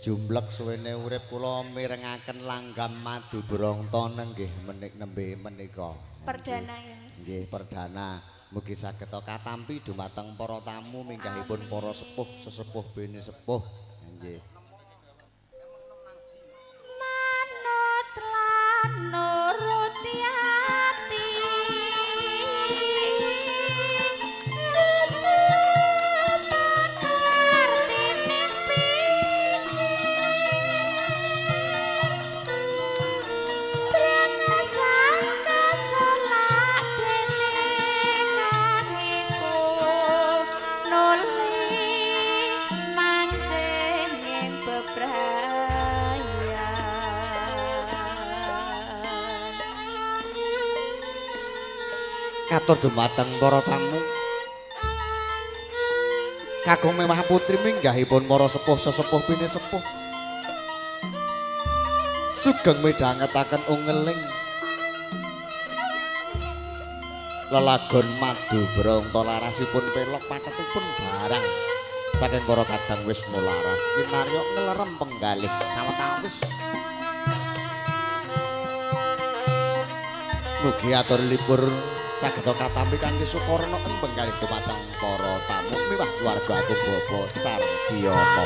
Jumlek suwene urip kula mirengaken langgam madu brangta nenggih menik nembe menika. Perdana ya Mas. Nggih, perdana. Mugi saged katampi dumateng para tamu minggahipun para sepuh sesepuh bene sepuh. Nggih. Manut lan nuruti ati. Katur dumateng para tamu. Kakung mewah putri minggahipun para sepuh sesepuh bene sepuh. Sugeng midhangetaken ungeling lelagon madu brangta larasipun pelok pathetipun barang saking para kadang Wisnu laras kinarya nglerem penggalih sawetawis. Mugi atur libur saged katampi kanthi sukarna ing penggalih dumateng para tamu miwah keluarga agung Bapak Sardiyono.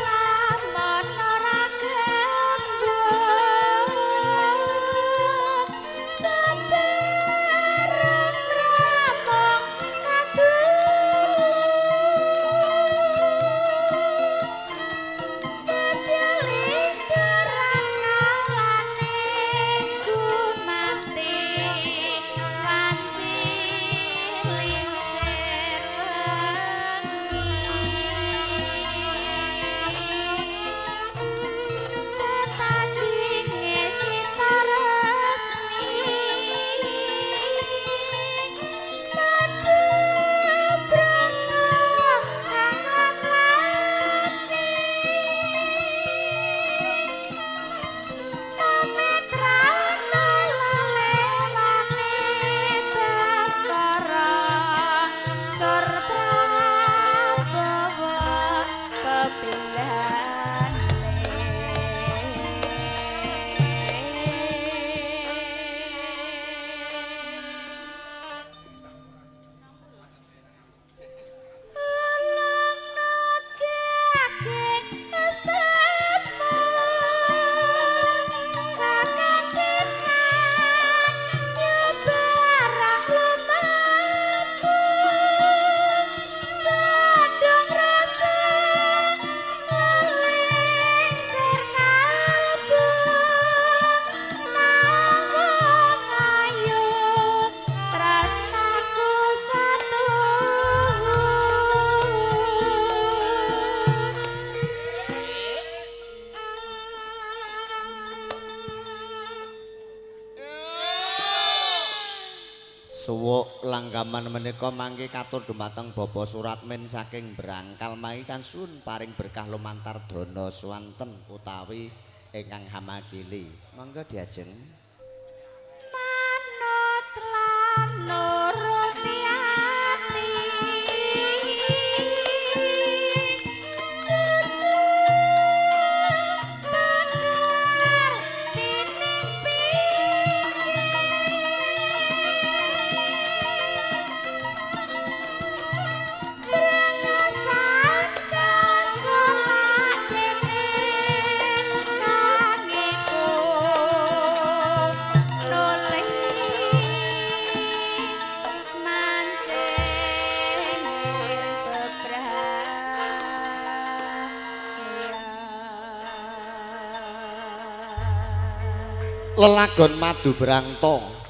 Suwuk langgaman menika mangke katur dumateng Bapak Suratmin saking Brangkal mangke kan suwun paring berkah lumantar dana swanten utawi ingkang hamakili. Monggo diajeng. Manut lan nuruti ati Lelagon Madu Brangto.